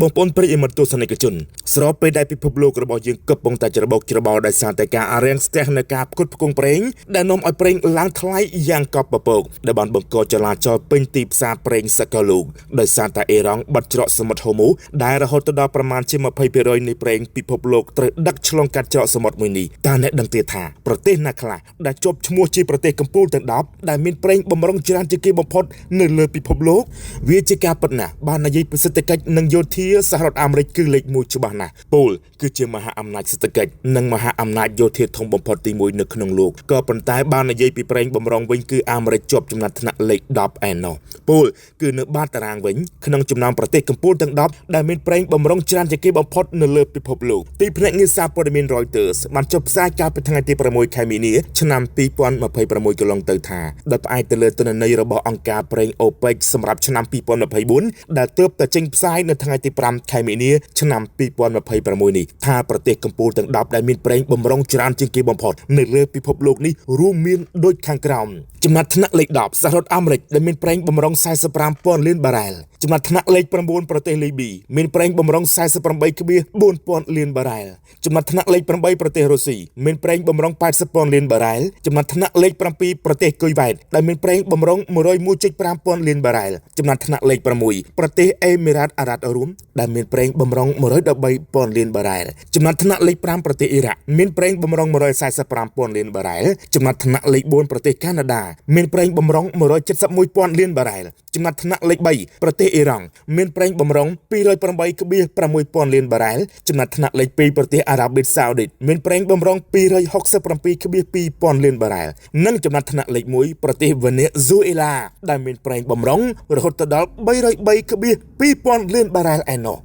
បងប្អូនប្រិយមិត្តទស្សនិកជនស្របពេលដែលពិភពលោករបស់យើងកំពុងតែច្របូកច្របល់ដោយសារតែការរាំងស្ទះនៅការផ្គត់ផ្គង់ប្រេងដែលនាំឲ្យប្រេងឡើងថ្លៃយ៉ាងកប់ពពកដែលបានបង្កចលាចលពេញទីផ្សារប្រេងសកលលោកដោយសារតែអ៊ីរ៉ង់បិទច្រកសមុទ្រហូមូដែលរហូតដល់ប្រមាណជា20%នៃប្រេងពិភពលោកត្រូវដឹកឆ្លងកាត់ច្រកសមុទ្រមួយនេះតើអ្នកដឹងទេថាប្រទេសណាខ្លះដែលជាប់ឈ្មោះជាប្រទេសកំពូលទាំង10ដែលមានប្រេងបំរុងច្រើនជាងគេបំផុតនៅលើពិភពលោកវាជាការពិតណាស់បាននិយាយពីសេដ្ឋកិច្ចនិងយោធាសហរដ្ឋអាមេរិកគឺលេខ1ច្បាស់ណាស់ពោលគឺជាមហាអំណាចសេដ្ឋកិច្ចនិងមហាអំណាចយោធាធំបំផុតទី1នៅក្នុងលោកក៏ប៉ុន្តែបាននិយាយពីប្រេងបំរុងវិញគឺអាមេរិកជាប់ចំណាត់ថ្នាក់លេខ10ឯណោះពោលគឺនៅបាតតារាងវិញក្នុងចំណោមប្រទេសកំពូលទាំង10ដែលមានប្រេងបំរុងច្រើនជាងគេបំផុតនៅលើពិភពលោកទីភ្នាក់ងារសារព័ត៌មាន Reuters បានចុះផ្សាយកាលពីថ្ងៃទី6ខែមីនាឆ្នាំ2026កន្លងទៅថាដោយផ្អែកទៅលើទិន្នន័យរបស់អង្គការប្រេង OPEC សម្រាប់ឆ្នាំ2024ដែលទើបតែចេញផ្សាយនៅថ្ងៃទី5ខែមីនាឆ្នាំ2026នេះថាប្រទេសកំពូលទាំង10ដែលមានប្រេងបំរុងច្រើនជាងគេបំផុតនៅលើពិភពលោកនេះរួមមានដូចខាងក្រោមចំណាត់ថ្នាក់លេខ10សហរដ្ឋអាមេរិកដែលមានប្រេងបំរុង45,000លានបារ៉ែលចំណាត់ថ្នាក់លេខ9ប្រទេសលីប៊ីមានប្រេងបំរុង48.4ពាន់លានបារ៉ែលចំណាត់ថ្នាក់លេខ8ប្រទេសរុស្ស៊ីមានប្រេងបំរុង80,000លានបារ៉ែលចំណាត់ថ្នាក់លេខ7ប្រទេសគុយវ៉ែតដែលមានប្រេងបំរុង101.5ពាន់លានបារ៉ែលចំណាត់ថ្នាក់លេខ6ប្រទេសអេមីរ៉ាតអារ៉ាប់រួមដែលមានប្រេងបំរុង113ពាន់លានបារ៉ែលចំណាត់ថ្នាក់លេខ5ប្រទេសអ៊ីរ៉ាក់មានប្រេងបំរុង145ពាន់លានបារ៉ែលចំណាត់ថ្នាក់លេខ4ប្រទេសកាណាដាមានប្រេងបំរុង171ពាន់លានបារ៉ែលចំណាត់ថ្នាក់លេខ3ប្រទេសអ៊ីរ៉ង់មានប្រេងបំរុង208.6ពាន់លានបារ៉ែលចំណាត់ថ្នាក់លេខ2ប្រទេសអារ៉ាប៊ីសាអូឌីតមានប្រេងបំរុង267.2ពាន់លានបារ៉ែលនិងចំណាត់ថ្នាក់លេខ1ប្រទេសវេណេស៊ុយអេឡាដែលមានប្រេងបំរុងរហូតដល់303.2ពាន់លានបារ៉ែលឯណោះ។